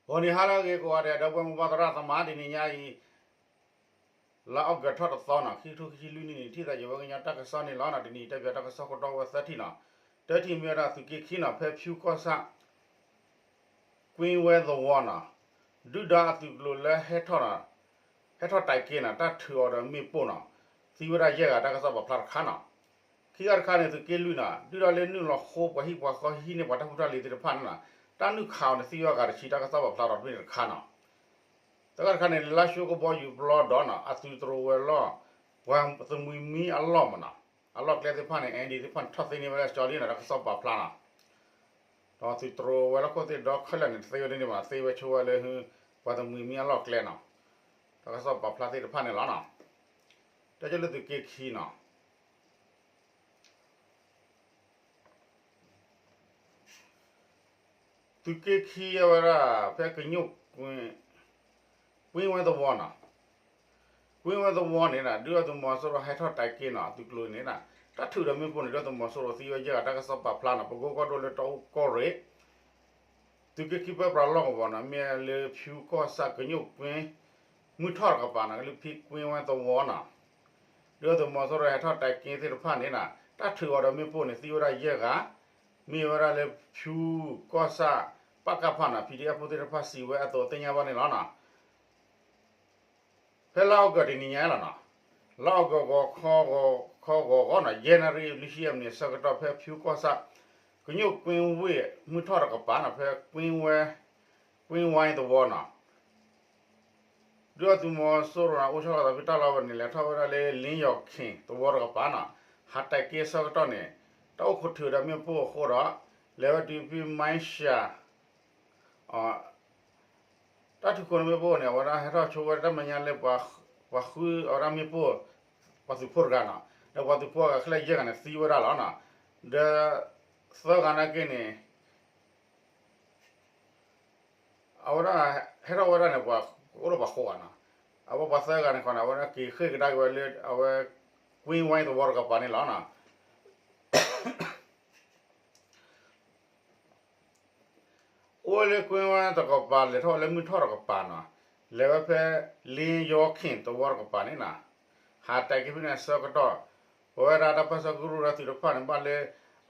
ဂီၤနံၤဟါလၢအဂ့ၤကိးဂၤဒဲး ဒီပုၢ်ဝဲၢ်မိၢ်ပၢ်သရၣ်သမါ တနံၤညါအံၤ လါအီကူးထီၣ်တသီနီၤ ခံကထိခံဆံလွံၢ်နံၣ်န့ၣ် ထံၣ်သးယဝဲကညီတၢ်ကစီၣ်န့ၣ်လီၤနီၤ. တနံၤအံၤတဲပၠးတၢ်ကစီၣ်ခိၣ်တီဝဲသၢထံၣ်နီၤ. တထံၣ်မ့ၢ်ဝဲဒၣ်သုးက့ခံနီၤ ဖဲဖၠူကီၢ်ဆၣ် ကွ့ဝဲသဝီနီၤ ဒုၣ်ဒါအသုးကျိၤလၢ ဟဲထီၣ်တၢ်က့နီၤ တၢ်ထုးအီၤဒီးမ့ၣ်ပိၢ်နီၤ သံဝဲဒၣ်ယဲၢ်ဂၤ တၢ်ကစီၣ်ပာ်ဖျါတခါနီၤ. ခံဂၤတခါန့ၣ် သုးက့လွံၢ်နီၤ ဒုၣ်ဒါလၢနုာ်လီၤဃိပှၤဟံၣ်ပှၤဃီ ဟံးန့ၢ်ပှၤတၢ်ဖိတၢ်လံၤသ့ၣ်တဖၣ်န့ၣ်နီၤ တၢ်နုာ်ခးအီၤန့ၣ် သံဝဲဂၤတဆံ တၢ်ကစီၣ်ပာ်ဖျါထီၣ်တဘ့ၣ်န့ၣ်တခါနီၤ. သၢဂၤတခါန့ၣ် လါၡိကဘီယူၤပျီဒီးနီၤ အသုးတြီဝဲၤလီၢ် ပှၤသမံၤမံအလီၢ်မ့ၢ်နီၤ အလီၢ်ကျဲသ့ၣ်တဖၣ်န့ၣ် အၣ်ဒံၣ်သ့ၣ်တဖၣ်န့ၣ် ထီၣ်သ့န့ၢ်ဝဲလၢကၠီလံနီၤ တၢ်ကစီၣ်ပာ်ဖျါနီၤ. ဒီးသုးတြီဝဲၤလီၢ်ခိၣ်သ့ၣ်ဒီခဲလၢာ်န့ၣ် တသ့ဝဲဒ်န့ၣ်ဘၣ် သ့ဝဲဆိဝဲလၢ ပှၤသမံၤမံအလီၢ်ကျဲနီၤ တၢ်ကစီၣ်ပာ်ဖျါသ့ၣ်တဖၣ်န့ၣ်လီၤနီၤ. တၢ်ကၢၢ်လၢသုးက့ခံနီၤ သုးက့ခံအဝဲဒၣ် ဖဲကညိၣ်ကွ့ ကွ့ဝဲသဝီနီၤ ကွ့ဝဲသဝီန့ၣ် ဒုၣ်ဒါသုးမီၤစိရိၤဟဲထီၣ်တၢ်က့နီၤ အသုးကျိၤန့ၣ် တၢ်ထုးဒီးမ့ၣ်ပိၢ်န့ၣ် ဒုၣ်ဒါသုးမီၤစိရိၤသံဝဲယဲၢ်ဂၤ တၢ်ကစီၣ်ပာ်ဖျါနီၤ ပကိကီၢ်ဒိၣ်လၢတၢ်အိၣ်ကီၢ်ရ့ၣ် သုးက့ခံပၢပြးလီၢ်ကဝီၤနီၤ မ့ၢ်လၢဖၠူကီၢ်ဆၣ်ကညိၣ်ကွ့ မုၢ်ထီၣ်တကပၤနီၤ လၢဖဲကွ့ဝဲသဝီနီၤ ဒုၣ်ဒါသုးမီၤစိရိၤဟဲထီၣ်တၢ်က့သ့ၣ်တဖၣ်န့ၣ် တၢ်ထုးအီၤဒီးမ့ၣ်ပိၢ်န့ၣ် သံဝဲဒၣ်ယဲၢ်ဂၤ မ့ၢ်ဝဲဒၣ်လၢဖၠူကီၢ်ဆၣ် ပကဖနီၤ PDF ဖိသ့ၣ်တဖၣ်စံးဝဲအသိးသ့ၣ်ညါဘၣ်န့ၣ်လီၤနီၤ. ဖဲလါအီကူးတနံၤညါလီၤနီၤ လါအီကူးဂီၤခီဂီၤခီဂီၤဂီၤနီၤ ယဲၢ်နၣ်ရံၣ်လွံၢ်ဆံယဲၢ်မံးနံးအဆၢကတီၢ် ဖဲဖၠူကီၢ်ဆၣ် ကညိၣ်ကွ့ဝ့ၢ် မုၢ်ထီၣ်တကပၤနီၤ ဖဲကွ့ဝဲ ကွ့ဝဲသဝီနီၤ ဒုၣ်ဒါသုးမီၤစိရိၤန့ၣ် အိၣ်ဆီလီၤသးဖဲတၢ်လီၢ်ဝဲန့ၣ် လဲၤထီၣ်ဝဲဒၣ်လၢလ့ယီၤခ့ၣ်သဝီတကပၤနီၤ ဟးတၢ်က့အဆၢကတီၢ်န့ၣ် တၢ်အိၣ်ခိးထုးဒီးမ့ၣ်ပိၢ်အဃိဒီး လဲၤဝဲတုၤဖဲမါရှၤ တၢ်ထုးခိးန့ၣ်မ့ၣ်ပိၢ်န့ၣ် အဝဲဒၣ်ဟဲထီၣ်ဆိဝဲတၢ်မဲာ်ညါလၢ ပှၤဃုအဝဲဒၣ်မ့ၣ်ပိၢ် ပှၤသုးဖိတဂၤနီၤ ဒီးပှၤသုးဖိအဂၤခဲလၢာ်ယဲၢ်ဂၤန့ၣ် သံဝဲဒၣ်လီၤနီၤ ဒီး သၢဂၤနာ်က့န့ၣ် အဝဲဒၣ် ဟဲထီၣ်ဝဲဒၣ်န့ၣ် ပှၤအိၣ်ဒီးပှၤဃိးဂၤနီၤ အဝဲပှၤသၢဂၤန့ၣ်ခီန့ၣ် အဝဲဒၣ်က့ၤဃ့ၢ်ကဒါက့ၤဝဲလၢအဝဲ ကွ့ဝဲသဝီတကပၤန့ၣ်လီၤနီၤ အိၣ်ဝဲလၢကွ့ဝဲတကပၤ လဲၤထီၣ်ဝဲလၢမုၢ်ထီၣ်တကပၤနီၤ လဲၤဝဲဖဲ လ့ယီၤခ့ၣ်သဝီတကပၤန့ၣ်နီၤ ဟးတၢ်က့ဖဲန့ၣ်အဆၢကတီၢ် ပဝဲဒၣ်တၢ်ပၢဆှၢကရူၢ်ဒီးသုးတဖၣ်န့ၣ် ဘၣ်လၢ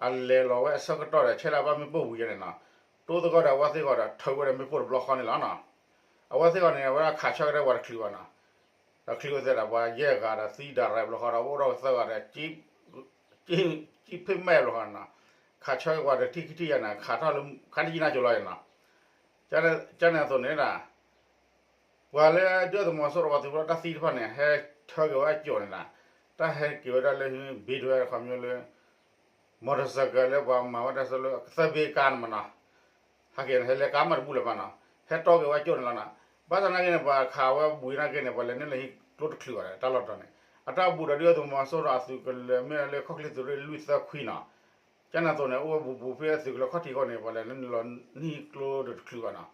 အလဲၤလီၤဝဲအဆၢကတီၢ်ဒီး ဆဲးလၢဘၣ်မ့ၣ်ပိၢ်ဝံၤန့ၣ်နီၤ တိသကိးဒီးအဝဲသ့ၣ်ဂီၤဒီး ထုးဝဲဒီးမ့ၣ်ပိၢ်တဘျီဃီန့ၣ်လီၤနီၤ အဝဲသ့ၣ်ဂီၤန့ၣ် အဝဲဒၣ်ခးဆၢကဒါပှၤတချုးဘၣ်နီၤ ဒီးချုးဝဲသ့ၣ်ဒီးပှၤယဲၢ်ဂၤဒီးသံဒၣ်ရဲၣ်ဘျီဃီဒီး အိၣ်ဒီးသၢဂၤဒီး ကံဖ့ၣ်မဲာ်ဘျီဃီနီၤ ခးဆၢက့ၤပှၤဒီးထံၣ်ခံထံၣ်ယဲၢ်န့ၣ် ခးထီၣ်လၢ ခါတယံာ်နၢ်ကၠိၤလီၤယဲၢ်နီၤ ကန့ၣ်အသိးန့ၣ်ဒၣ် ပှၤလၢဒုၣ်ဒါသုးမီၤစိရိၤပှၤသုးဖိတၢ်သံတဖၣ်န့ၣ် ဟဲထၢက့ၤဝဲအကၠိၤန့ၣ်နီၤ တၢ်ဟဲက့ၤဝဲဒၣ်လၢ ဘ့ဒွဲခီပညီလၢ မော်တော်ဆိုင်ကယ် လၢပှၤမၤဝဲဒၣ်ဆၢလၢကသၢဘ့ကါန့ၣ်မနီၤ ဟဲက့ၤန့ၣ် ဟဲလဲၤကါမးတဘူၣ်လၢၤဘၣ်နီၤ ဟဲတီက့ၤဝဲအကၠိၤန့ၣ်လီၤနီၤ ဘၣ်ဆၣ်နာ်က့န့ၣ် ပှၤခးဝဲဝံၤနာ်က့န့ၣ် ပှၤလဲၤနုာ်လီၤဟံးကျိတချုးဘၣ်ဒီး တၢ်လီၢ်တတီၤန့ၣ် အတၢ်ဘူးဒီးဒုၣ်ဒါသုးမီၤစိရိၤအသုးကလၢၤမ့ၢ်လၢခီၣ်ချ့သုးရ့ၣ်လွံၢ်သၢခွံနီၤ ကန့ၣ်အသိးန့ၣ် အိၣ်ဝဲဘူးဘူးဖဲအသုးကလၢၤခီၣ်ထံးအဂီၢ်န့ၣ် ပှၤလဲၤနုာ်လီၤဟံးကျိဒီးတချုးဘၣ်နီၤ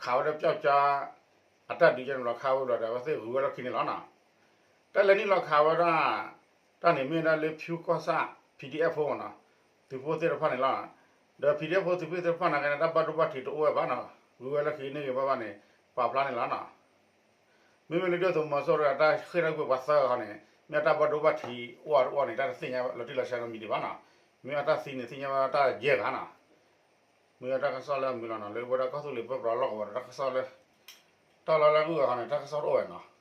ခးဝဲဒၣ်ပျီကၠါ အတၢ်ဒုးကန့ၣ်ဘျီခးဝဲဘျီဒီး အဝဲသ့ၣ်ဂုၤဝဲလီၢ်ခံန့ၣ်လီၤနီၤ တၢ်လဲၤနုာ်လီၤခးဝဲဒၣ် တၢ်န့ၣ်မ့ၢ်ဒၣ်လၢဖၠူကီၢ်ဆၣ် PDF ဖိမနီၤ သုးဖိသ့ၣ်တဖၣ်န့ၣ်လီၤ. ဒီး PDF ဖိသုးဖိသ့ၣ်တဖၣ်န့ၣ်က့န့ၣ် တၢ်ဘၣ်ဒိဘၣ်ထံးတအိၣ်ဝဲဘၣ်နီၤ ဂုၤဝဲလီၢ်ခံန့ၢ်ဂ့ၤဘၣ်ဘၣ်န့ၣ် ပာ်ဖျါန့ၣ်လီၤနီၤ မ့မ့ၢ်လၢဒုၣ်ဒါသုးမီၤစိရိၤအတၢ်ဃ့ၢ်တၢ်ကွံာ်ပှၤသၢဂၤခီန့ၣ် မ့ၢ်အတၢ်ဘၣ်ဒိဘၣ်ထံးအိၣ်အါတအိၣ်န့ၣ် တၢ်တသ့ၣ်ညါလီၤတံၢ်လီၤဆဲးနီတမံၤဒံးဘၣ်နီၤ မ့ၢ်အတၢ်သံန့ၣ်သ့ၣ်ညါဝဲဒၣ်တၢ်ယဲၢ်ဂၤနီၤ မ့ၢ်အတၢ်ကစီၣ်လၢအမုာ်လီၤနီၤ လၢဝဲဒၣ်ကီၢ်သူလ့ၤပၢပြးလီၢ်ကဝီၤဒီးတၢ်ကစီၣ်လၢ တၢ်လီၢ်လၢအဂုၤအဂၤန့ၣ် တၢ်ကစီၣ်တအိၣ်ဝဲနီၤ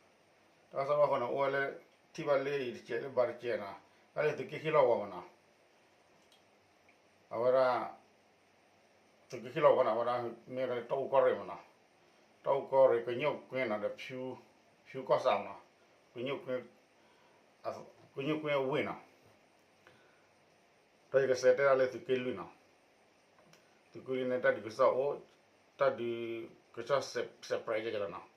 တၢ်ကစီၣ်တအိၣ်ဃီန့ၣ် အိၣ်ဝဲလၢ ထံၣ်ဘၣ်လၢအံၤတကဲးလၢဘၣ်တကဲးနီၤ တၢ်လၢသုးက့ခံလီၢ်ကဝီၤမနီၤ အဝဲဒၣ် သုးက့ခံလီၢ်ကဝီၤန့ၣ် အဝဲဒၣ်မ့ၢ်ဝဲဒၣ်လၢတၢ်အိၣ်ကီၢ်ရ့ၣ်မနီၤ တၢ်အိၣ်ကီၢ်ရ့ၣ် ကညိၣ်ကွ့နီၤ ဒီး ဖၠူကီၢ်ဆၣ်မနီၤ ကညိၣ်ကွ့ ကညိၣ်ကွ့အဝ့ၢ်နီၤ ဒီးယကစးတဲဒၣ်လၢသုးက့လွံၢ်နီၤ သုးက့လွံၢ်န့ၣ် တၢ်ဒုးကစီၣ်အိၣ် တၢ်ဒုးကစီၣ်စဲးပြဲးကဲကဲလီၤနီၤ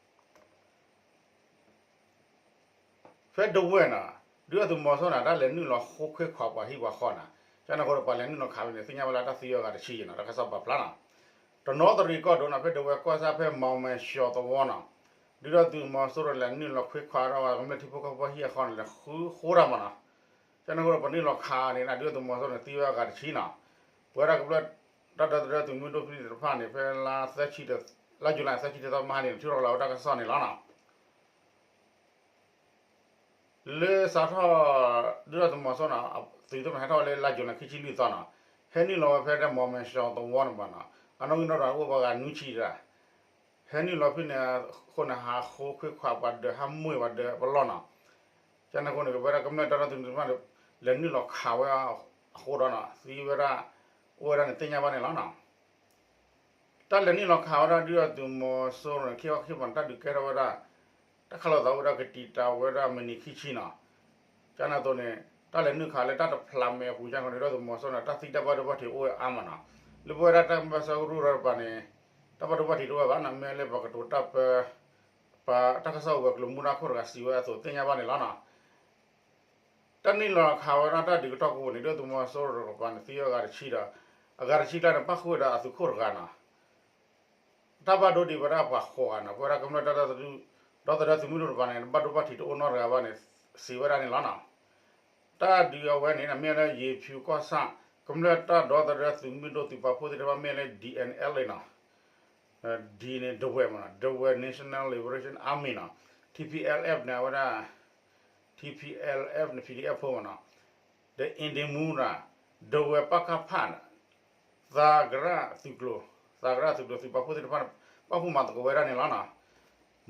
ဖဲဒဝဲၢ်နီၤ ဒုၣ်ဒါသုးမီၤစိရိၤန့ၣ် တၢ်လဲၤနုာ်လီၤဃိခွဲးခွးပှၤဟံၣ်ပှၤဃီနီၤ ကန့ၣ်အဃိဒီး ပှၤလဲၤနုာ်လီၤခးဝဲန့ၣ် သ့ၣ်ညါဝဲလၢတၢ်သံဝဲအဂၤတဆံယဲၢ်နီၤ တၢ်ကစီၣ်ပာ်ဖျါနီၤ တနီသရံၣ်ကီၢ်ဒိၣ်နီၤ ဖဲဒဝဲၢ်ကီၢ်ဆၣ်ဖဲမီၤမဲာ်ဆှီသဝီနီၤ ဒုၣ်ဒါသုးမီၤစိရိၤလဲၤနုာ်လီၤခွဲးခွးဒီး ကမျၢၢ်ထံဖိကီၢ်ဖိဟံၣ်အဃီန့ၣ် လဲၤဃုဃိတၢ်မနီၤ ကန့ၣ်အဃိဒီး ပှၤနုာ်လီၤခးန့ၣ် ဒုၣ်ဒါသုးမီၤစိရိၤန့ၣ် သံဝဲအဂၤတဆံနီၤ ပဝဲဒၣ်ကမျၢၢ်တၢ်ဒီသဒၢသုးမုၢ်ဒိၣ်ဖဲန့ၣ်သ့ၣ်တဖၣ်န့ၣ် ဖဲလါသၢဆံဒီး လါယူၤလံသၢဆံတသီမဟါန့ၣ် ထုးထီၣ်လီၤဝဲတၢ်ကစီၣ်န့ၣ်လီၤနီၤ. လၢစးထီၣ် ဒုၣ်ဒါသုးမီၤစိန့ၣ် သုးသ့ၣ်မဟဲထီၣ်ဝဲလၢ လါယူၤလံခံဆံလွံၢ်သီနီၤ, ဟဲနုာ်လီၤဝဲဖဲဒၣ် မီမ့ၢ်စီၤသဝီန့ၣ်ဘၣ်နီၤ, အနီၣ်ဂံၢ်နီၣ်ဒွးအိၣ်ပှၤဂၤနွံဆံတဂၤ, ဟဲနုာ်လီၤဖဲန့ၣ်အဃိန့ၣ် ဟးဃုခွဲးခွးပှၤဒၢး ဟးမွှေၢ်ပှၤဒၢးပလီၢ်နီၤ. ကန့ၣ်အဃိန့ၣ် ကဝဲဒၣ်ကမျၢၢ်တၢ်ဒီသဒၢသုးမုၢ်ဒိၣ် လဲၤနုာ်လီၤခးဝဲအဃိဒီးနီၤ သံဝဲဒၣ် အိၣ်ဝဲဒၣ်န့ၣ်သ့ၣ်ညါဘၣ်န့ၣ်လီၤနီၤ. တၢ်လဲၤနုာ်လီၤခးဝဲဒၣ်ဒုၣ်ဒါသုးမီၤစိရိၤန့ၣ် ခံခီခံကပၤန့ၣ် တၢ်ဒုးကဲထီၣ်ဝဲဒၣ် တၢ်ခးလိာ်သးအိၣ်ဝဲဒၣ်ကတံာ်တာ်ဝဲဒၣ်မံးနံးခံဆံနီၤ. ကန့ၣ်အသိးန့ၣ် တၢ်လဲၤနုာ်ခးလၢတၢ်တဖျးမဲာ်အပူၤကန့ၣ် ဒုၣ်ဒါသုးမီၤစိရိၤန့ၣ် တၢ်သံတၢ်ဘၣ်ဒိဘၣ်ထံးအိၣ်ဝဲအါမးနီၤ. လၢပဝဲဒၣ်တၢ်ကစီၣ်ကရူၢ်တကပၤန့ၣ် တၢ်ဘၣ်ဒိဘၣ်ထံးတအိၣ်ဝဲဘၣ်နီၤ မ့ၢ်လၢပှၤကတိၤတၢ်ပၢ ပှၤတၢ်ကစီၣ်ဝဲၤကျိၤမူဒါခိၣ်တဂၤစံးဝဲအသိးသ့ၣ်ညါဘၣ်န့ၣ်လီၤနီၤ. တၢ်နုာ်လီၤခးဝဲဒၣ်တၢ်ဒုးကတီၢ်ကိးပူၤန့ၣ် ဒုၣ်ဒါသုးမီၤစိရိၤတကပၤန့ၣ် သံဝဲအဂၤတဆံဒီး အဂၤတဆံကျါန့ၣ် ပၣ်ဃုာ်ဝဲဒီးအသုးခိၣ်တဂၤနီၤ. တၢ်ဘၣ်ဒိဒံးဝဲဒၣ်ပှၤဃိးဂၤနီၤ ပဝဲဒၣ်ကမျၢၢ်တၢ်ဒီသဒၢသုးမုၢ်ဒိၣ်တကပၤန့ၣ် ဘၣ်ဒိဘၣ်ထံးတအိၣ်နီတဂၤဘၣ်န့ၣ် စံးဝဲဒၣ်န့ၣ်လီၤနီၤ. တၢ်ဒုးအဝဲန့ၣ် မ့ၢ်ဝဲဒၣ် ယ့ၤဖၠူၤကီၢ်ဆၣ် ကမျၢၢ်တၢ်ဒီသဒၢသုးမုၢ်ဒိၣ်သုးပာ်ဖှိၣ်သ့ၣ်တဖၣ်မ့ၢ်လၢ D N L A နီၤ ဒ်န့ၣ် ဒဝဲၢ်မနီၤ Dawei National Liberation Army နီၤ, T P L F န့ၣ် အဝဲဒၣ် T P L F န့ၣ် P D F ဖိမနီၤ, ဒီး အ့ဒ့မူနီၤ, ဒဝဲၢ်ပၣ်ကၣ်ဖၣ်နီၤ, သးကရၣ်သုးကျိၤ, သးကရၣ်သုးကျိၤ သုးပာ်ဖှိၣ်သ့ၣ်တဖၣ်န့ၣ် ပာ်ဖှိၣ်မၤသကိးဝဲဒၣ်န့ၣ်လီၤနီၤ.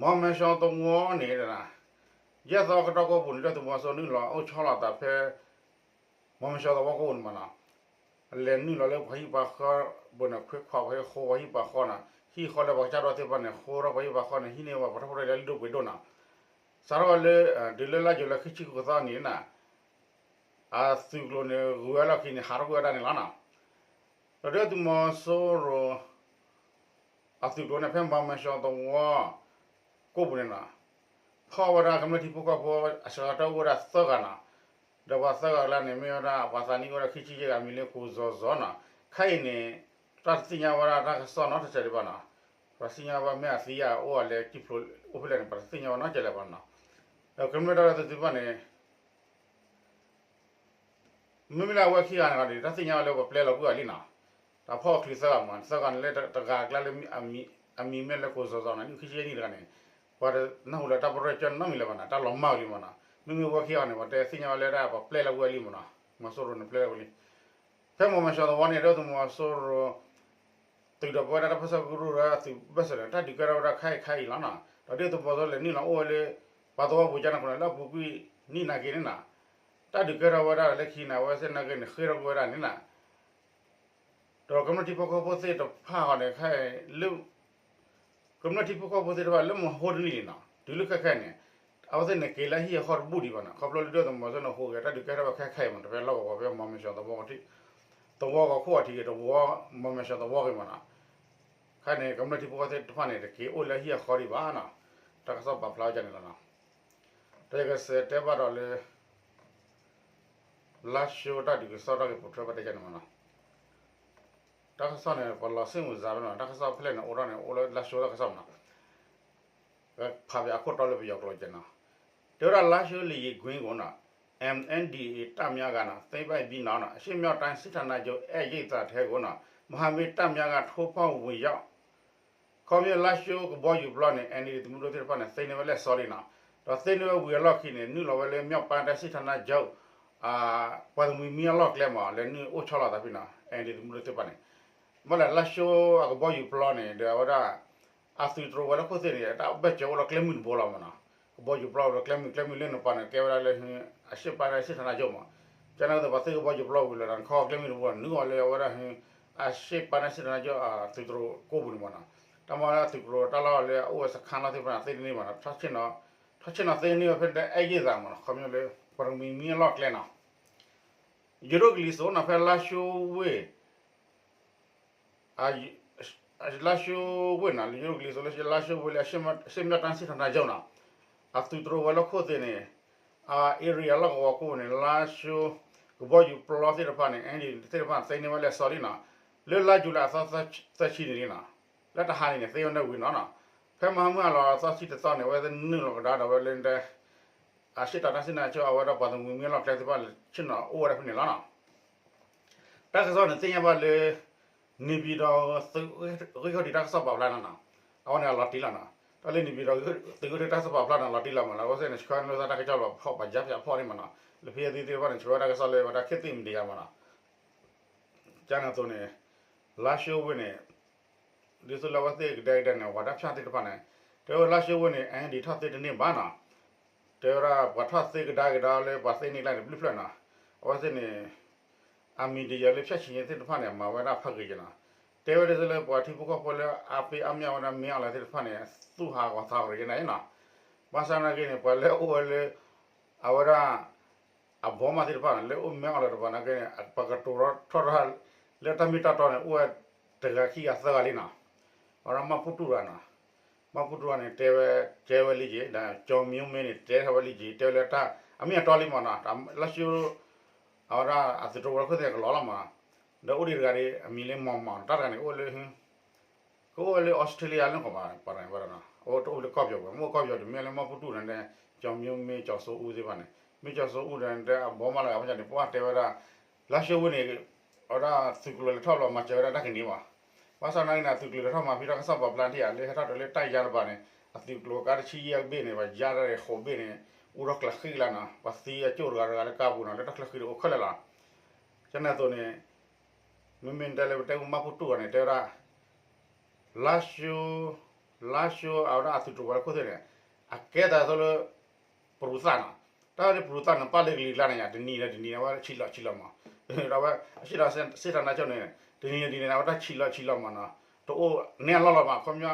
မီမ့ၢ်စီၤသဝီန့ၣ် ယဲၢ်သီကတီၢ်ကိးပူၤန့ၣ် ဒုၣ်ဒါသုးမီၤစိရိၤနုာ်လီၤအိၣ်ဆီလီၤသးဖဲ မီမ့ၢ်စီၤသဝီကိးပူၤန့ၣ်မနီၤ, လဲၤနုာ်လီၤလၢပှၤဟံၣ်ပှၤဃီပူၤန့ၣ် ခွဲးခွးပှၤဟံၣ်ဃီပှၤဟံၣ်ပှၤဃီနီၤ, ဟံၣ်ဃီလၢပှၤကစၢ်ဒီသ့ၣ်တဖၣ်န့ၣ် ဃီထီၣ်ပှၤဟံၣ်ပှၤဃီန့ၣ် ဟံးန့ၢ်ဝဲပှၤထီၣ်ဖိတၢ်လၢလၢဒိၣ်ပှ့ၤဒိၣ်နီၤ. စးထီၣ်ဝဲလၢ တုၤလၢလါယူၤလံခံဆံဃိးသီန့ၣ်နီၤ, အသုးကျိၤန့ၣ် ဂုၤဝဲလီၢ်ခံန့ၣ် ဟးထီၣ်ကွံာ်ဝဲဒၣ်န့ၣ်လီၤနီၤ. ဒီးဒုၣ်ဒါသုးမီၤစိရိၤ အသုးကျိၤန့ၣ် ဖဲမီမ့ၢ်စီၤသဝီ ကိးပူၤန့ၣ်နီၤ, ဖီၣ်ဝဲဒၣ်ကမျၢၢ်ထံဖိကီၢ်ဖိအဆၢကတီၢ်အိၣ်ဝဲဒၣ်သၢဂၤနီၤ, ဒီးပှၤသၢဂၤအကျါန့ၣ် မ့ၢ်ဝဲဒၣ်ပှၤသးနံၣ်အိၣ်ဝဲဒၣ် ခံဆံယဲၢ်ဂၤ မံၤလၢကိၣ်စီၤစီၤနီၤ, ခဲအံၤန့ၣ် တၢ်တသ့ၣ်ညါဝဲဒၣ်တၢ်ကစီၣ်နီတစဲးဒံးဘၣ်နီၤ, ပှၤသ့ၣ်ညါဝဲမ့ၢ်အသံဧါ အိၣ်အလဲၤကံၣ်ဖျိးအိၣ်ဖဲလဲၣ်န့ၣ် ပှၤတသ့ၣ်ညါဝဲနီတစဲးလၢၤဘၣ်နီၤ. ဒီးကမျၢၢ်တၢ်ဒီသဒၢသုးတဖၣ်န့ၣ် မ့မ့ၢ်လၢအဝဲခံဂၤန့ၣ်ဒီး တၢ်သ့ၣ်ညါဝဲလၢပှၤပျဲလီၤကွံာ်အီၤလံနီၤ, တၢ်ဖီၣ်အီၤချုးသၢဂၤမး သၢဂၤန့ၣ်လၢတဂၤအကျါလၢ အမံၤမ့ၢ်လၢကိၣ်စီၤစီၤနီၤ နံၣ်ခံဆံယဲၢ်နံၣ်တဂၤန့ၣ်, ပှၤတနၢ်ဟူလၢတၢ်ပရၢၢ်ကၢနီတမံၤလၢၤဘၣ်နီၤ, တၢ်လီၤမၢ်ဝဲလံမးနီၤ, မ့မ့ၢ်ဝဲခံဂၤန့ၣ် ပှၤတဲသ့ၣ်ညါဝဲလၢဒၣ်ပှၤပျဲလီၤကွံာ်အီၤလံမးနီၤ, မီၤစိရိၤန့ၣ်ပျဲလီၤကွံာ်လံ. ဖဲမီမ့ၢ်စီၤသဝီန့ၣ် ဒုၣ်ဒါသုးမီၤစိရိၤ သုးဒီးပဝဲဒၣ်တၢ်ပၢဆှၢကရူၢ်ဒီးသုးဘၢၣ်စၢၤန့ၣ် တၢ်ဒုးကဲထီၣ်ဝဲဒၣ်ခဲအံၤခဲအံၤလီၤနီၤ, ဒီးဒုၣ်ဒါသုးမီၤစိရိၤလဲၤနုာ်လီၤအိၣ်ဝဲလၢ ပှၤသဝီပူၤကန့ၣ်အဃိန့ၣ် လၢအပူၤကွံာ်နံၣ်နာ်က့န့ၣ်နီၤ, တၢ်ဒုးကဲထီၣ်ဝဲဒၣ်လၢခံန့ၣ် အဝဲသ့ၣ်နာ်က့န့ၣ် ဃ့ထီၣ်ကွံာ်ဝဲဒၣ်န့ၣ်နီၤ. ဒီးကမျၢၢ်ထံဖိကီၢ်ဖိသ့ၣ်တဖၣ်ဃီန့ၣ် ခဲအံၤလၢ ကမျၢၢ်ထံဖိကီၢ်ဖိသ့ၣ်တဖၣ်လၢမဟိတနံၣ်လံနီၤ, တုၤလၢခဲခဲန့ၣ် အဝဲသ့ၣ်န့ၣ်က့ၤလၢဟံၣ်အဃီတဘူၣ်ဒံးဘၣ်နီၤ, ခီဖျိလၢဒုၣ်ဒါသုးမီၤစိရိၤန့ၣ် ဟူးဂဲၤတၢ်ဒုးကဲထီၣ်ဝဲခဲခဲအံၤမး တဖဲလီၢ်ကဝီၤဖဲမီမ့ၢ်စီၤသဝီ သဝီကီၢ်ခိၣ်အထံးဂ့ၤ သဝီ မီမ့ၢ်စီၤသဝီဂ့ၤမးနီၤ, ခဲန့ၣ် ကမျၢၢ်ထံဖိကီၢ်ဖိသ့ၣ်တဖၣ်န့ၣ် တက့ၤအိၣ်လၢဟံၣ်အဃီဒံးဘၣ်နီၤ, တၢ်ကစီၣ်ပာ်ဖျါဝဲဒ်န့ၣ်လီၤနီၤ. ဒီးယကစးတဲဘၣ်ဒီးလၢ လါၡိတၢ်ဒုးကစီၣ်တၢ်ဂ့ၢ်ပိာ်ထွဲဘၣ်တဲကန့ၣ်မးနီၤ, တၢ်ကစီၣ်န့ၣ် ပှၤလီၤဆ့ၣ်မုၢ်စးဖဲန့ၣ်နီၤ, တၢ်ကစီၣ်ဖဲလဲၣ်န့ၣ် အိၣ်ထီၣ်န့ၣ် အိၣ်လၢလါၡိတၢ်ကစီၣ်မးနီၤ, ဖးဘၣ်အခိၣ်တီလၢပယီၤကျိာ်ကန့ၣ်နီၤ, တဲဝဲဒၣ်လါၡိ လေယာဉ်ကွင်းကို နော် M N D A A တပ်များက သိမ်းပိုက်ပြီးနောက် ရှမ်းမြောက်တိုင်းစစ်ဌာနချုပ် အဲၣ်ယိတ်သထက်ကို နော် မဟာမိတ်တပ်များက ထိုးဖောက်ဝင်ရောက် ခီဖျိလါၡိကဘီယူၤပျီန့ၣ် N D A A သုးမုၢ်ဒိၣ်သ့ၣ်တဖၣ်န့ၣ် သိမ်းန့ၢ်ဝဲလၢအစီလံနီၤ, ဒီးသိမ်းန့ၢ်ဝဲဝံၤအလီၢ်ခံန့ၣ် နုာ်လီၤဝဲလၢ မြောက်ပိုင်းတိုင်းစစ်ဌာနချုပ် ပှၤသမံၤမံအလီၢ်ကျဲမး လဲၤနုာ်အိၣ်ဆီလီၤသးဖဲနီၤ N D A A သုးမုၢ်ဒိၣ်သ့ၣ်တဖၣ်န့ၣ်, မ့ၢ်လၢလါၡိအကဘီယူၤပျီန့ၣ် ဒီးအဝဲဒၣ် အသုးတြိၤဝဲၤလီၢ်ခိၣ်သ့ၣ်န့ၣ် တၢ်ဘၢၣ်စၢၤအိၣ်လၢကျဲမုၢ်တဘိလီၤမးနီၤ, ကဘီယူၤပျီဝဲလၢကျဲမုၢ် ကျဲမုၢ်လၢနပၤန့ၣ် ကဲဝဲဒၣ်လၢ အရှေ့ပိုင်းတိုင်းစစ်ဌာနချုပ်မး, ကန့ၣ်သပှၢ်သုးကဘီယူၤပျီဝံၤလီၤဒီး နခီကျဲမုၢ်တဘိ နုာ်အီၤလၢအဝဲဒၣ် အရှေ့ပိုင်းတိုင်းစစ်ဌာနချုပ် သုးတြိၤကိးပူၤန့ၣ်မးနီၤ, တၢ်မၤသုးတြိၤတၢ်လီၢ်လၢအအိၣ်ဝဲစခန်းလီၢ်သ့ၣ်တဖၣ်န့ၣ် သ့န့ၢ်မးနီၤ, ထီၣ်ဆ့ၣ်နီၤသ့န့ၢ်ဝဲဖဲန့ၣ် အဲၣ်ယိတ်သးမးနီၤ, ခီဖျိလၢ ပှၤသမံၤမံအလီၢ်ကျဲနီၤ, ယိၤဒိၣ်ကလံၤစိးနီၤ ဖဲလါၡိဝ့ၢ် လါၡိဝ့ၢ်နီၤ ယိၤဒိၣ်ကလံၤစိးလၢလါၡိဝ့ၢ်လၢ အရှေ့မြောက်တိုင်းစစ်ဌာနချုပ်နီၤ, အသုးတြိၤဝဲၤလီၢ်ခိၣ်သ့ၣ်န့ၣ် အ area လီၢ်ကဝီၤကိးန့ၣ် လါၡိကဘီယူၤပျီသ့ၣ်တဖၣ်န့ၣ် N D A A သ့ၣ်တဖၣ် သိမ်းန့ၢ်ဝဲလၢအစီလံနီၤ, လၢလါယူၤလံအသီသၢဆံန့ၣ်လံနီၤ, လၢတဟါန့ၣ်န့ၣ် သ့ဝဲဒၣ်ဝံၤနီၤနီၤ, ဖဲမဟါမုၢ်ဟါလီၤသီဆံတသီန့ၣ် အဝဲသ့ၣ်နုာ်လီၤကဒါဒီးဝဲလၢ အရှေ့တောင်တိုင်းစစ်ဌာနချုပ် အဝဲဒၣ်ပှၤသမံၤမံအလီၢ်ကျဲသ့ၣ်တဖၣ် ဆ့ၣ်နီၤအိၣ်ဝဲဒၣ်ဖဲန့ၣ်လီၤနီၤ. တၢ်ကစီၣ်န့ၣ်သ့ၣ်ညါဘၣ်လၢ နေပြည်တော် သုးဂ့ၢ်ခီၣ်ထံးတၢ်ကစီၣ်ပာ်ဖျါနီၤနီၤ, အဝဲန့ၣ်အလီၤတံၢ်လီၤနီၤ. တၢ်လၢန့ၣ်ပံၤဒီး သုးဂုာ်တၢ်စးပာ်ဖျါန့ၣ် အလီၤတံၢ်လီၤမးနီၤ. အဝဲသ့ၣ်န့ၣ် ဆှၢန့ၢ်သးတၢ်ကစီၣ်လီၤဖီၣ် ပှၤယါဖၠးဖီၣ်န့ၣ်မးနီၤ. လၢဖဲသ့ၣ်သ့ၣ်တဖၣ်န့ၣ် ဆှၢဝဲတၢ်ကစီၣ်လၢဝဲဒၣ် ခေတ်သစ်မီဒီယာ မးနီၤ. ကန့ၣ်အသိးန့ၣ် လါၡိဝ့ၢ်န့ၣ် ဒ်သိးလၢအဝဲသ့ၣ်ကဒဲကဒဲန့ၣ် ပှၤတၢ်ဖၠးသ့ၣ်တဖၣ်န့ၣ် တဲဝဲလါၡိဝ့ၢ်န့ၣ် အၣ်အၣ်ဒီအ့ၣ် ထီၣ်သ့တန့ၢ်ဘၣ်နီၤ. တဲဝဲဒၣ်ပှၤထီၣ်သ့ကဒါက့ၤဒီးလၢပှၤသ့န့ၢ်ကျါန့ၣ် ဘျုးဖျၢၣ်နီၤ. အဝဲသ့ၣ်န့ၣ် အမံၤဒယၢလၢဖၠၣ်ဆံးသ့ၣ်တဖၣ်န့ၣ် မၤဝဲဒၣ်ဖးဂ့ၤက့နီၤ. တဲဝဲဒ်သိးလၢပှၤထံဖိကီၢ်ဖိလၢအါဖ့အါမ့ၢ်ဝဲဒၣ်မ့ၢ်အီၣ်လဲၣ်သ့ၣ်တဖၣ်န့ၣ် သူၣ်ဟးဂီၤသးဂီၤက့န့ၣ်နီၤ. ဘၣ်ဆၣ်နာ်က့န့ၣ် ပှၤလၢအအိၣ်ဝဲလၢ အဝဲဒၣ် အဘီမးသ့ၣ်တဖၣ်န့ၣ် လၢအိၣ်မ့ၢ်အီၣ်လဲၣ်တပၤနာ်က့န့ၣ် ပကတိၤထီၣ်ထီၣ် လၢတၢ်မ့ၢ်တၢ်တီန့ၣ် အိၣ်ဝဲတဂၤခံဂၤသၢဂၤလံနီၤ. အဝဲဒၣ်မၢ်ပူၣ်တူၢ်တဂၤနီၤ. မၢ်ပူၣ်တူၢ်တဂၤန့ၣ် တဲဝဲ ကဲဝဲလံက့ၤ ဒီးကၠီၤမံမ့န့ၣ် တဲထီၣ်ဝဲလံက့ၤ တဲဝဲလၢတၢ် အမ့ၢ်အတီလံမးနီၤ. လါၡိ အဝဲဒၣ်အသုးတြိၤဝဲခိၣ်သ့ၣ်ကလီလီၤမးနီၤ. ဒီးအိၣ်ဒံးတဂၤဒီး အမံၤလၢမီၤမီၤ တၢ်တဂၤန့ၣ် အိၣ်လၢ ကအိၣ်ဝဲလၢ Australia လၢကီၢ်ပၤ ပၤတဂၤဝဲဒၣ်နီၤ. အိၣ်တအိၣ်လၢကီၢ်ပယီၤပူၤ မ့ၢ်အိၣ်ကီၢ်ပယီၤဒီး မ့ၢ်လၢမၢ်ပူၣ်တူၢ်န့ၣ် ကၠီၤမံမ့ ကၠီၤစိအူသ့ၣ်တဖၣ်န့ၣ် မ့ၢ်ကၠီၤစိအူဒီး တဲအဘီမးလၢအဂၤမ့ၢ်န့ၣ် ပှၤတဲဝဲဒၣ် လါၡိဝ့ၢ်န့ၣ် အဝဲဒၣ်သုးကျိၤလဲၤထီၣ်ဘျီ မၤစၢၤဝဲဒၣ်တၢ်ကန့ၢ်ဘၣ်. ဘၣ်ဆၣ်နာ်က့န့ၣ် အသုးကျိၤလဲၤထီၣ်မၤဖဲတၢ်ကစီၣ်ပာ်ဖျါထံၣ်ဧါ လၢဟဲထီၣ်ဒီးလၢတၢ်ယါတပၤန့ၣ် အသုးကျိၤကါတဆံယဲၢ်ဘ့ၣ်န့ၣ် ပှၤယါတၢ်ဃိးဘ့ၣ်န့ၣ် အိၣ်ထီၣ်ကျဲဃံလါနီၤ. ပှၤသံအကၠိၣ်တဂၤတဂၤလၢကါပူၤနီၤ လၢတၢ်ချၢဃံဒီးအိၣ်ခဲလၢာ်လီၤ. ကန့ၣ်အသိးန့ၣ် မ့မ့ၢ်တဲလၢပတဲမၢ်ပူၣ်တူၢ်အီၤန့ၣ် တဲဝဲဒၣ် လါၡိ လါၡိအဝဲဒၣ်အသုးတြိၤဝဲခိၣ်သ့ၣ်န့ၣ် အကဲသးသိးလၢ ပရူၤသၣ်နီၤ. တၢ်လၢပရူၤသၣ်န့ၣ် ပာ်လၢကလံၤကျါန့ၣ်ယါ တနံၤဒီးတနံၤန့ၣ် အဝဲဆံးလီၤဆံးလီၤမး ဒီးအဝဲအစံးဒီးစ့တၢ်နါကၠိန့ၣ် တနံၤဒီးတနံၤန့ၣ် အဝဲတၢ်ဆံးလီၤဆံးလီၤမးနီၤ. တအိၣ်နဲအလီၢ်လီၤမး ခီပညီ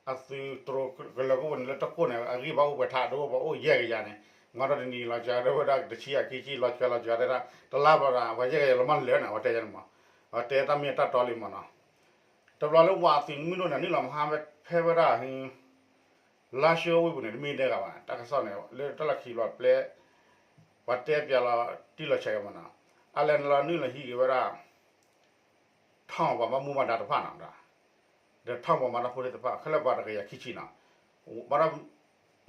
အသုးတြိၤကလၢာ်ကဝီၤန့ၣ် လၢတၢ်ကိၢ်န့ၣ် အဂံၢ်ဘါအိၣ်ပှဲၤထး တအိၣ်ပှၤအိၣ်ယဲၢ်ကယၤန့ၣ် မၤဒီးတနံၤလီၤစှၤ ဒီးဝဲဒၣ်တဆံအခံဆံလီၤစှၤလီၤစှၤ တဲဒၣ် တလါဘျီဒီး ပှၤယဲၢ်ကယၤလီၤမးလၢာ်န့ၣ် အဝဲတဲယါန့ၣ်မး အတဲတၢ်မ့ၢ်တၢ်တီလံမးနီၤ. တဘျီလၢဝၤအသုးမုၢ်ဒိၣ်န့ၣ် နုာ်လီၤမဟါဝဲ ဖဲဝဲဒၣ် လါၡိဝ့ၢ်ပူၤန့ၣ် တမ့ၢ်ဒဲဂၤဘၣ် တၢ်ကစီၣ်န့ၣ် လၢတၢ်လီၢ်ခံဘျီပျဲ ပှၤတဲပၠးလီၤတံၢ်လီၤဆဲးက့ၤမးနီၤ. အလဲၤနုာ်လီၤနုာ်လီၤဟံးက့ၤဝဲဒၣ် ထီၣ်ပှၤဘၣ်မူဘၣ်ဒါတဖၣ်နီၤ ဒီးထီၣ်ပှၤမၤတၢ်ဖိသ့ၣ်တဖၣ် ခဲလၢာ်ပှၤတကယၤခံဆံနီၤ. ဘၣ်ဒီး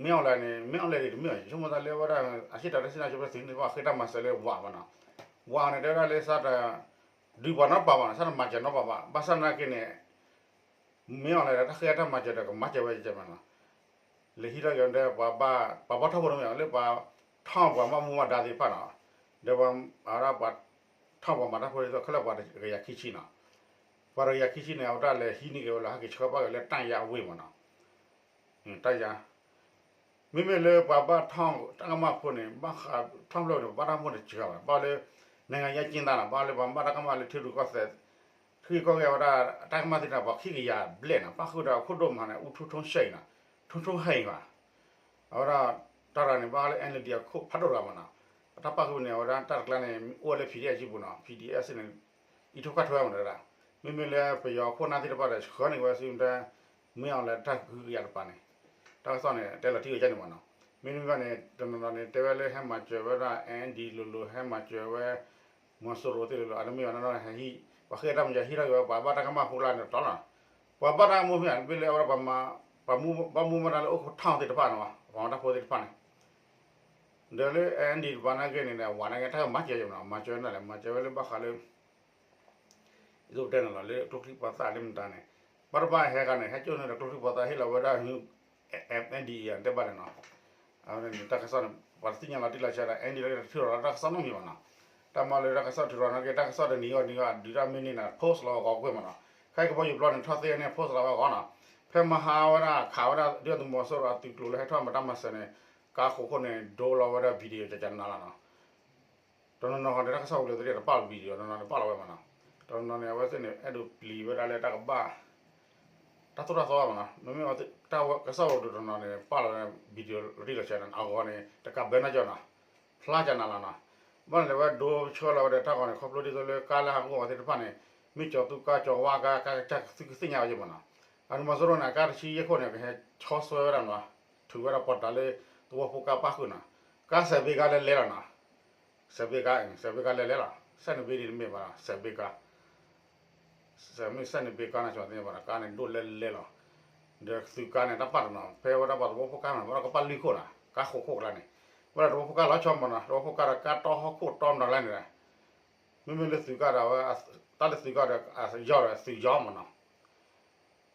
မ့ၢ်အီၣ်လဲၣ်န့ၣ် မ့ၢ်အီၣ်လဲၣ်န့ၣ် တမ့ၢ်ဘၣ် ဆိကမိၣ်သးလၢဝဲဒၣ် အစံးတၢ်တၢ်စံးနါကၠိဖဲသုးန့ၣ် ပှၤဃ့တၢ်မၤစၢၤလၢဝၤမးနီၤ. ဝၤန့ၣ် တဲဝဲဒၣ်လၢသးတ ဒုးပှၤနီတပၤဘၣ်နီၤ သးတမၤစၢၤနီတပၤဘၣ် ဘၣ်ဆၣ်နာ်က့န့ၣ် မ့ၢ်အီၣ်လဲၣ်ဒီး တၢ်ဃ့တၢ်မၤစၢၤဒီး ကမၤစၢၤဝဲကဲမးနီၤ. လဲၤဟံးထီၣ်က့ၤဒီး ပှၤဘၣ်ပှၤဘၣ်ထီၣ်ဖိတမ့ၢ် လၢပှၤထီၣ်ပှၤဘၣ်မူဘၣ်ဒါသ့ၣ်တဖၣ်နီၤ. ဒီးပှၤ အဝဲဒၣ်ပှၤထီၣ်ပှၤမၤတၢ်ဖိသ့ၣ်တဖၣ် ခဲလၢာ်ပှၤတကယၤခံဆံနီၤ. ပှၤတကယၤခံဆံန့ၣ် အဝဲဒၣ်လဲၤဟံးန့ၢ်က့ၤဝဲလီၤ ဟဲက့ၤဆှၢဘၣ်က့ၤလၢတၢ်ယါအဝ့ၢ်မးနီၤ. တၢ်ယါ မ့မ့ၢ်လၢပှၤဘၣ်ထီၣ်တၢ်ကမၣ်ဖိန့ၣ် ဘၣ်ဃးထီၣ်ဖျၢၣ်န့ၣ် ပဘၣ်တၢ်ကမၣ်တစှၤဘၣ် ဘၣ်လၢ နိုင်ငံရေးအကျဉ်းသား နီၤ ဘၣ်လၢပှၤဘၣ်တၢ်ကမၣ်လၢထံရူၢ်ကီၢ်သဲး ထံဂုၤကီၢ်ဂၤဝဲဒၣ် တၢ်ကမၣ်သ့ၣ်တဖၣ် ပှၤခံကယၤဘျဲၣ်နီၤ ပၣ်ဃုာ်ဒီးအခိၣ်ဒိၣ်မးန့ၣ် အူထူထူၣ်ဆဲးအံၤနီၤ ထူထူၣ်ဟဲအံၤဘၣ် အဝဲဒၣ် တၢ်တဂၤန့ၣ် ဘၣ်ဃးလၢ NLD အခိၣ်ဖးဒိၣ်တဂၤမးနီၤ. အတၢ်ပၣ်ဃုာ်န့ၣ် အဝဲဒၣ်တၢ်တကျါန့ၣ် အိၣ်ဝဲလၢ PDF အစုပူၤနီၤ PDF န့ၣ် အံးထိၣ်ခၣ်ထွဲမးနီၤ. မ့မ့ၢ်လၢပယီၤခိၣ်နၢ်သ့ၣ်တဖၣ်ဒီး ဆှၢန့ၢ်ဝဲဆူ မ့ၢ်အီၣ်လဲၣ်တၢ်ကဟုကယာ်တပၤန့ၣ် တၢ်ကစီၣ်န့ၣ် တဲလီၤတံၢ်ဝဲဒ်န့ၣ်မးနီၤ. မ့မ့ၢ်ဘၣ်န့ၣ် တနီၤနီၤန့ၣ် တဲဝဲလၢဟဲမၤစၢၤဝဲဒၣ် NLD လိၤလိၤ ဟဲမၤစၢၤဝဲ မီၤစိရိၤသ့ၣ်လိၤလိၤ အတမ့ၢ်ဘၣ်နီၤ ဟဲဟံး ပှၤဃ့တၢ်မၤစၢၤဟံးထီၣ်က့ၤဝဲ ပှၤဘၣ်တၢ်ကမၣ်ဖိကျါန့ၣ်တီလီၤ. ပှၤဘၣ်တၢ်ကမၣ်ဖိမ့ၢ် တမ့ၢ်လၢအဝဲဒၣ်ပှၤမၤ ပှၤဘၣ်မူဘၣ်ဒါလၢအိၣ်ခိးထီၣ်သ့ၣ်တဖၣ်နီၤ ပှၤမၤတၢ်ဖိသ့ၣ်တဖၣ်န့ၣ် ဒီးလၢ NLD တပၤနာ်က့န့ၣ် ဝၤနာ်က့ တၢ်ကမၤစၢၤယဲမးနီၤ မၤစၢၤဝဲဒၣ်လဲၣ် မၤစၢၤဝဲလၢဘၣ်ဃးလၢ ယိၣ်တဲန့ၣ်လီၤ လၢကျိချံမျိာ်သၣ်လၢမတၤန့ၣ် ဘၣ်တဘၣ်ဟဲခါန့ၣ် ဟဲကၠိန့ၣ်ဒီးကျိချံမျိာ်သၣ်ဟ့ၣ်လီၤဝဲဒၣ် MNDAA တဲဘၣ်လဲၣ်နီၤ. အဝဲန့ၣ်တၢ်ကစီၣ်န့ၣ် ပှၤတသ့ၣ်ညါလီၤတံၢ်လီၤဆဲးဒီး NLD တထုးထီၣ်လီၤတၢ်ကစီၣ်နီတမံၤဘၣ်နီၤ. တၢ်မၤလၢတၢ်ကစီၣ်ထုးထီၣ်နာ်က့ တၢ်ကစီၣ်တနံၤဂီၢ်နံၤဂီၢ် ဒုးတၢ်မ့ၢ်န့ၢ်န့ၣ် post လီၤဂီၤကွ့ၢ်မးနီၤ. ခဲအံၤကဘီယူၤပျီန့ၣ် ထီၣ်သ့န့ၣ် post လီၤဝဲဂီၤနီၤ. ဖဲမဟါဝဲဒၣ်ခးဝဲဒၣ် ဒုၣ်ဒါသုးမီၤစိရိၤအသုးကျိၤလၢဟဲထီၣ်မၤတၢ်မၤစၢၤန့ၣ် ကါဃိးခိၣ်န့ၣ် ဒိလီၤဝဲဒၣ် video ကကနၤလီၤနီၤ. တနီၤနီၤဃီန့ၣ် တၢ်ကစီၣ်အိၣ်လၢသ့ၣ်တဖၣ်ပာ်လီၤ video တနီၤနီၤန့ၣ်ပာ်လီၤဝဲမးနီၤ. တနီၤနီၤန့ၣ် အဝဲသ့ၣ်န့ၣ် အဲၣ်ဒိးပျံၤဝဲဒၣ်လၢတၢ်ကဘၣ် တၢ်သိၣ်တၢ်သီဘၣ်မးနီၤ. မ့မ့ၢ်တၢ်ကစီၣ်အိၣ်ဒီးတနီၤန့ၣ် ပာ်လီၤဝဲ video လီၤတံၢ်လီၤဆဲးန့ၣ် အဂီၢ်န့ၣ် တကးဘၢနၢ်ကၠီနီၤ ဖျါကနၤလီၤနီၤ. ဘၣ်န့ၣ်လၢဝဲဒိဆှၢလီၤဝဲဒီးတၢ်ဂီၤန့ၣ် ခီဖျိဒ်သိးလၢကါလၢဟးဂီၤသ့ၣ်တဖၣ်န့ၣ် မ့ၢ်ကၠီၤသူကါကၠီၤဝါကါ ကါကစၢ်သုကသ့ၣ်ညါဝဲယဲမးနီၤ. အသုးမီၤစိရိၤန့ၣ် အကါတဆံယဲၢ်ခိၣ်န့ၣ် ကဟဲဆီဆွဲဝဲဒၣ်နီၤ ထုးဝဲဒၣ်ပီးတၢ်လၢသဝီဖိကါပၣ်ဃုာ်နီၤ. ကါစဲးဘ့ကါလဲၤလဲၤလီၤနီၤ. စဲးဘ့ကါ စဲးဘ့ကါလဲၤလဲၤလီၤ စဲးနဘ့ဒ်တမ့ၢ်ဘၣ်နီၤ စဲးဘ့ကါ စဲးမ့ၢ်စဲးနဘ့ကါန့ၣ် ကၠီၤသ့ၣ်ညါဘၣ်နီၤ ကါန့ၣ်ဒိၣ်လဲၤလဲၤလီၤ. ဒီးသုးကါန့ၣ် တၢ်ပာ်တနီၤ ဖဲဝဲဒၣ်ပှၤသဝီဖိကါန့ၣ် ဝဲဒၣ်ကပာ်လွံၢ်ခိၣ်နီၤ ကါဃိးခိၣ်ကျါန့ၣ် ဝဲဒၣ်သဝီဖိကါလီၤဆီမးနီၤ သဝီဖိကါဒီးကါတီဟီၣ်ခိၣ်တီမတၤကျါန့ၣ် မ့မ့ၢ်လၢသုးကါဒီးဝဲ တၢ်လၢသုးကါဒီး ယီၤဒီးသုးယီၤမးနီၤ.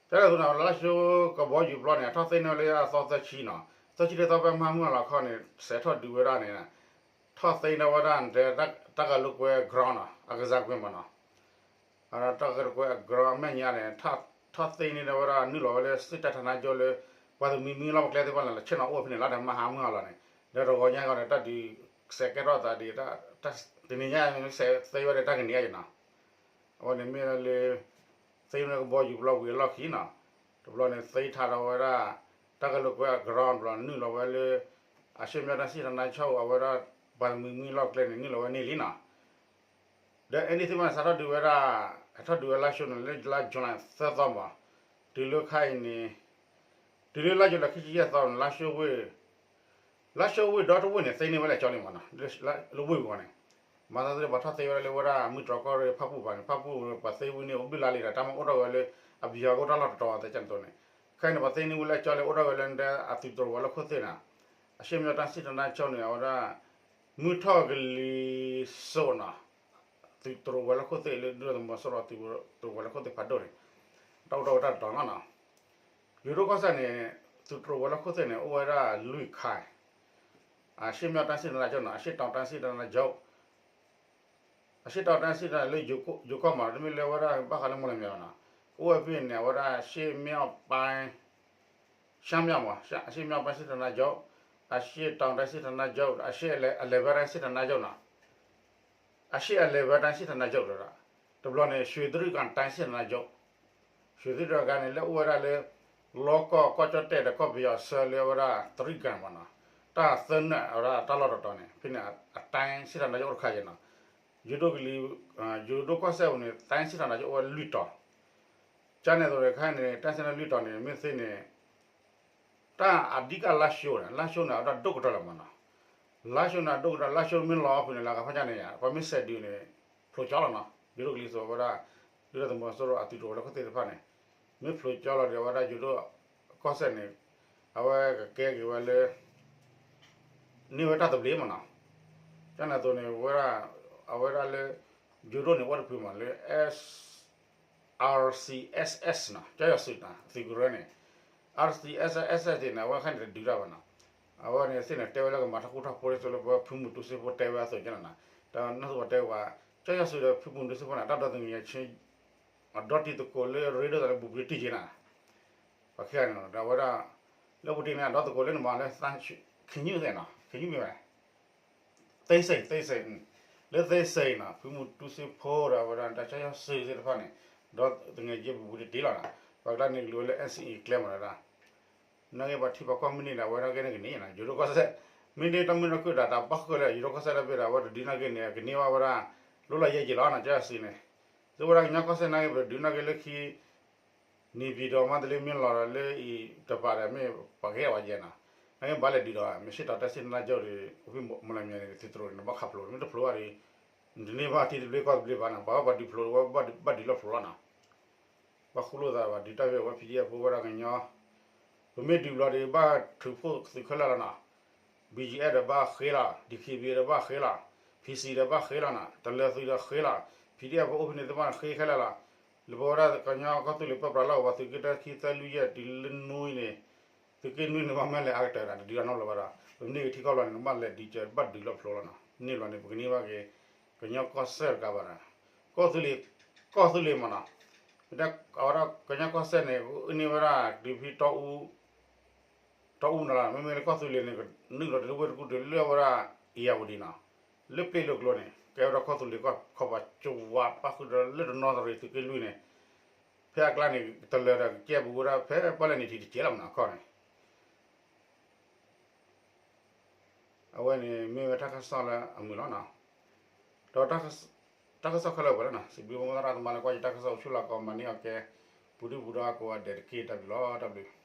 တၢ်လၢသုနီၤ လါၡိကဘီယူၤပျီန့ၣ် အထီၣ်သ့န့ၢ်ဝဲလၢအသီသၢဆံနီၤ, သၢဆံလၢသီဖဲမဟါမုၢ်လီၤခီန့ၣ် စးထီၣ်ဒုးဝဲဒၣ်န့ၣ် ထီၣ်သ့န့ၢ်ဝဲဒၣ် တၢ်ကလုာ်ကွဲအ ground နီၤ အကစၢ်ကွဲမးနီၤ, တၢ်ကလုာ်ကွဲအ ground အမဲာ်ညါန့ၣ် ထီၣ်သ့န့ၢ်ဝဲဒၣ် နုာ်လီၤဝဲလၢ စစ်တပ်ဌာနချုပ် လၢ ပှၤသမံမံလီၢ်ပကျဲသ့ၣ်တဖၣ်န့ၣ် လီၤဆ့ၣ်နီၤအိၣ်ဖဲန့ၣ် လၢတၢ်မဟါမုၢ်လီၤန့ၣ်, ဒီးတဂီၤညါဃီန့ၣ် တၢ်ဒုးစဲးကဲထီၣ်သးဒ် တနံၤညါစဲးသ့ဝဲဒၣ်တၢ်ကန့ၢ်အံၤနီၤ, အဝဲန့ၣ်မ့ၢ်လၢ သ့န့ၢ်ကဘီယူၤပျီဝံၤအလီၢ်ခံနီၤ, တဘျီန့ၣ် သ့ထီၣ်ဒီးဝဲဒၣ် တၢ်ကလုာ်ကွဲအ ground တဘျီ နုာ်လီၤဝဲလၢ အရှေ့မြောက်တိုင်းစစ်ဌာနချုပ် အဝဲဒၣ် ပှၤသမံမံလီၢ်ပကျဲန့ၣ် နုာ်လီၤဝဲန့ၢ်လံနီၤ, ဒီး အဲန့ၣ်သ့ၣ်မး စးထီၣ်ဒုးဝဲဒၣ် အထီၣ်ဒုးဝဲလါၡိန့ၣ် လၢလါ July သၢသီမး, တုၤလၢခါအံၤန့ၣ် တုၤလၢလါ July ခံဆံယဲၢ်သီန့ၣ် လါၡိဝ့ၢ် လါၡိဝ့ၢ်ဒီတဝ့ၢ်န့ၣ် သ့န့ၢ်ဝဲလၢကၠီလံမးနီၤ, လၢဝ့ၢ်ပူၤန့ၣ်, မၤသးသ့ၣ်တဖၣ်ထီၣ်သ့ဝဲဒၣ်လၢဝဲဒၣ် မုၢ်တြီၤကီၢ်ရ့ၣ်ဖၣ်ပူၣ်ဘၣ်န့ၣ် ဖၣ်ပူၣ်ပှၤသ့ဝံၤန့ၣ် အိၣ်ဘျုးလါလံဒီး တၢ်မ့ၢ်အိၣ်ထီၣ်ဝဲလၢ အပယီၤကအိၣ်တၢ်လီၢ်တတီၤသဲကၢ်န့ၣ်အသိးန့ၣ်, ခဲအံၤန့ၣ် ပှၤသ့န့ၢ်ဝဲလၢကၠီလံ အိၣ်ထီၣ်ဝဲလၢ အသုးတြိၤဝဲၤလီၢ်ခိၣ်သ့ၣ်န့ၣ်, အရှေ့မြောက်တိုင်းစစ်ဌာနချုပ်န့ၣ် အဝဲဒၣ် မုၢ်ထီၣ်ကလံၤစိးနီၤ, သုးတြိၤဝဲၤလီၢ်ခိၣ်သ့ၣ်လၢ ဒုၣ်ဒါသုးမီၤစိရိၤသုးတြိၤဝဲၤလီၢ်ခိၣ်သ့ၣ်ဖးဒိၣ်န့ၣ်, တၢ်အိၣ်ထီၣ်ဝဲတၢ်တတီၤလီၤနီၤ, ယိၤဒိၣ်ကီၢ်စဲၣ်န့ၣ် သုးတြိၤဝဲၤလီၢ်ခိၣ်သ့ၣ်န့ၣ် အိၣ်ဝဲဒၣ်လွံၢ်ခါ, အရှေ့မြောက်တိုင်းစစ်ဌာနချုပ်နီၤ, အရှေ့တောင်တိုင်းစစ်ဌာနချုပ် အရှေ့တောင်တိုင်းစစ်ဌာနချုပ်လၢ ယိၤကီၢ်မး တမ့ၢ်လၢဝဲဒၣ်ဘၣ်ဃးလၢမီၢ်လမၠဲၣ်ဘၣ်နီၤ, အိၣ်ဝဲဖဲန့ၣ် အဝဲဒၣ် ရှမ်းမြောက်ပိုင်း ရှမ်းမြောက်မး အရှေ့မြောက်ပိုင်းစစ်ဌာနချုပ်, အရှေ့တောင်တိုင်းစစ်ဌာနချုပ်, အရှေ့အလယ်ပိုင်းတိုင်းစစ်ဌာနချုပ်နီၤ, အရှေ့အလယ်ပိုင်းတိုင်းစစ်ဌာနချုပ်ဒီး တဘျီန့ၣ် ရွှေတြိဂံတိုင်းစစ်ဌာနချုပ်, ရွှေတြိဂံန့ၣ် လၢအိၣ်ဝဲဒၣ်လၢ လီၢ်ကီၢ်ကီၢ်ကၠီၣ်တဲၣ်ဒီးကီၢ်ပယီၤအဆၢလၢအဝဲဒၣ်တြိဂံမးနီၤ, တၢ်သၢနၢၣ်အဝဲဒၣ်တၢ်လီၢ်တတီၤန့ၣ် ဖဲန့ၣ် အတိုင်းစစ်ဌာနချုပ်အိၣ်တခါယဲနီၤ, ယိၤဒိၣ်ကလံၤ ယိၤဒိၣ်ကီၢ်စဲၣ်ပူၤန့ၣ် တိုင်းစစ်ဌာနချုပ်အိၣ်ဝဲလွံၢ်တီၤ, ကန့ၣ်အသိးန့ၣ် ခဲအံၤန့ၣ် တိုင်းစစ်ဌာနချုပ်လွံၢ်တီၤန့ၣ် မ့ၢ်သ့န့ၣ် တၢ်အဓိကလါၡိန့ၣ် လါၡိန့ၣ် အဝဲဒၣ်ဒိၣ်ကတၢၢ်လီၤမးနီၤ, လါၡိန့ၣ် အဒိၣ်ကတၢၢ် လါၡိမ့ၢ်လီၤအီၣ်ဖုးန့ၣ် လၢကဖီၣ်ညါန့ၣ် ပှၤမ့ၢ်စဲးဒုးန့ၣ် ဖျိးကၠီလီၤနီၤ, ယိၤဒိၣ်ကလံၤစိးဝဲဒၣ် ဒုၣ်ဒါသုးမီၤစိရိၤအသုးတြိၤဝဲၤလီၢ်ခိၣ်သ့ၣ်တဖၣ်န့ၣ် မ့ၢ်ဖျိးကၠီလီၤဒီး အဝဲဒၣ်ယိၤဒိၣ်ကီၢ်စဲၣ်န့ၣ် အဝဲကကဲက့ၤဝဲလၢ န့ၢ်ဝဲတၢ်သဘျ့မးနီၤ, ကန့ၣ်အသိးန့ၣ် ဝဲဒၣ် အဝဲဒၣ်လၢ ယိၤဒိၣ်န့ၣ် အိၣ်တဖုမးလၢ RCSS နီၤ, ကၠီယီၤစုးနီၤ သုးကရၢန့ၣ် RCSS န့ၣ် အဝဲခါန့ၣ်တဒုးတၢ်ဘၣ်နီၤ, အဝဲန့ၣ်သ့ၣ်န့ၣ် တဲဝဲလၢကမၤထီၣ်ဃူထီၣ်ဖိးဒ်သိးလၢပဝဲဖုမူတူစ့ဖိတဲဝဲအသိးကန့ၣ်နီၤ, တၢ်နီၢ်သူဝဲတဲဝဲ ကၠီယီၤစုးဒီးဖုမူတူစ့ဖိန့ၣ် တၢ်ဒီသဒၢဆ့ အဒီတံၤသကိးလၢရ့ဒိၣ်သးလၢဘူးပူၤတံၢ်က့ၤနီၤ, ပှၤခံဂၤန့ၣ်ဒီးအဝဲဒၣ် လၢပူၤတံၢ်န့ၣ် အဒီသကိးလၢနမၤလၢ ခ့ညူၣ်သ့ၣ်နီၤ ခ့ညူၣ်မ့ၢ်ဝဲ သ့စ့ၣ် သ့စ့ၣ် လၢသ့စ့ၣ်နီၤ ဖုမူတူစ့ဖိဒီးအဝဲဒၣ်တၢ်ကၠီယီၤစုးသ့ၣ်တဖၣ်န့ၣ် ဒီသဒၢဆ့ဘူးပူၤတံၢ်လီၤနီၤ, ပှၤကျါန့ၣ်ကလူးဝဲလၢ NCA ကျဲမးဒၣ် နာ်က့ပှၤထံပှၤကီၢ်မ့ၢ်န့ၢ်ဒီး အဝဲနာ်က့န့ၣ်ကန့ၢ်နီၤ, ယိၤဒိၣ်ကီၢ်စဲၣ် မ့ၢ်န့ၢ်တၢ်မုာ်တၢ်ခုၣ်ဒီး တၢ်ဘၣ်ဃုာ်လၢယိၤဒိၣ်ကီၢ်စဲၣ်တဘ့ၣ်ဒီး အဝဲတဒုးနာ်က့န့ၣ် ကန့ၢ်ဘၣ်ဝဲဒၣ် လိၣ်လီၤယဲၢ်က့ၤလီၤနီၤ, ကၠီယီၤစုးန့ၣ် သုဝဲဒၣ်ကညီကီၢ်စဲၣ်နာ်က့ ပတဒုးနာ်က့လၢခံ န့ၣ်ပၠံၤဒီးမါတလ့မ့ၢ်လီၤဒီးလၢအံၤတပၤဒီး မ့ၢ်ပှၤကဲဝဲယဲၢ်နီၤ, နာ်က့ဘၣ်လဲၤဒုးဒီး မ့ၢ်စ့ၢ်ကီးတၢ်စ့ၣ်နီၤကၠိဒီး အိၣ်ဖဲမီၢ်လမၠဲၣ်န့ၣ် သုးတြိၤန့ၣ် နဘၣ်ခးဖျိး မ့ၢ်တဖျိးဘၣ်ဒီး နတန့ၢ်ဘၣ်ထံသဘျ့ကီၢ်သဘျ့ဘၣ်နီၤ, ပှၤဘၣ်ဒုးဖျိးဝဲ ဘၣ်ဒုးလီၤဖျိးလီၤနီၤ ဘၣ်ဃူလိာ်သးဘၣ် ဒုးတၢ်ဖဲအဝဲ PDF ဖိဝဲဒၣ်ကညီ ပမ့ၢ်ဒုးဘျီဒီး ဘၣ်ထုးဖှိၣ်သုးခဲလၢာ်လီၤနီၤ, BGF ဒီးဘၣ်ဃ့လီၤ, DKBA ဒီးဘၣ်ဃ့လီၤ, PC ဒီးဘၣ်ဃ့လီၤနီၤ, တလၢသုးဒီးဃ့လီၤ, PDF ဖိအိၣ်ဖဲန့ၣ်သ့ၣ်တဖၣ်န့ၣ် ဃ့ခဲလၢာ်လီၤ, လၢပဝဲဒၣ်ကညီကီၢ်သူလ့ၤပၢပြးလီၢ်ကဝီၤ သုးက့တၢ ခံ သၢ လွံၢ် ယဲၢ် တုၤလၢနွံန့ၣ် သုးက့နွံန့ၣ် ဘၣ်မ့ၢ်လဲၤအါကတၢၢ်ဒီး တဒုးအနီတဘျီဘၣ်ဒီး ပမ့ၢ်ဂ့ၤထံကီၢ်ဘျီန့ၣ် နဘၣ်လဲၤဒုးကဲ ဘၣ်ဒုးလီၤဖျိးလီၤနီၤ, န့ၢ်ဘျီန့ၣ် ပကန့ၢ်ဘၣ်က့ၤ ကညီကီၢ်စဲၣ်တကးဘၣ်ဒီး ကီၢ်သူလ့ၤ ကီၢ်သူလ့ၤမးနီၤ, အဝဲဒၣ်ကညီကီၢ်စဲၣ်န့ၣ် အန့ၢ်ဝဲဒၣ် တုၤဖဲတီအူ တီအူနီၤလီၤ, မ့မ့ၢ်လၢကီၢ်သူလ့ၤန့ၣ် နုာ်လီၤတုၤလၢဝ့ၢ်တကူၣ်တုၤလၢဝဲဒၣ် အ့ၣ်ယၣ်ဝတံၤနီၤ, လၢပျ့ၤလိာ်ကျိၤန့ၣ် ကဲဝဲဒၣ်ကီၢ်သူလ့ၤကီၢ်ခီပၤကဝး ပၣ်ဃုာ်ဒီးလၢတနီသရံၣ်သုးက့လွံၢ်န့ၣ်, ဖဲအကျါန့ၣ် တလၢာ်ဒီးကကဲပူၤဝဲဒၣ်ဖဲပီၣ်လဲၣ်နံၤထံးတကဲလီၤမးနီၤ အခီၣ်န့ၣ် အဝဲန့ၣ်မ့ၢ်ဝဲတၢ်ကစီၣ်လၢအမုာ်လီၤနီၤ, ဒီးတၢ်ကစီၣ်ခဲလၢာ်ဝဲလီၤနီၤ, စံးဘျုးမိၢ်သရၣ်သမါလၢကွၢ်ယတၢ်ကစီၣ်အိၣ်ဆူၣ်လီၤကီး မၤန့ၢ်အီၤကဲ ပူၤဒုၣ်ပူၤဒါကိးဂၤဒဲးတက့ၢ် တၢ်ဘျုးလီၤ တၢ်ဘျုး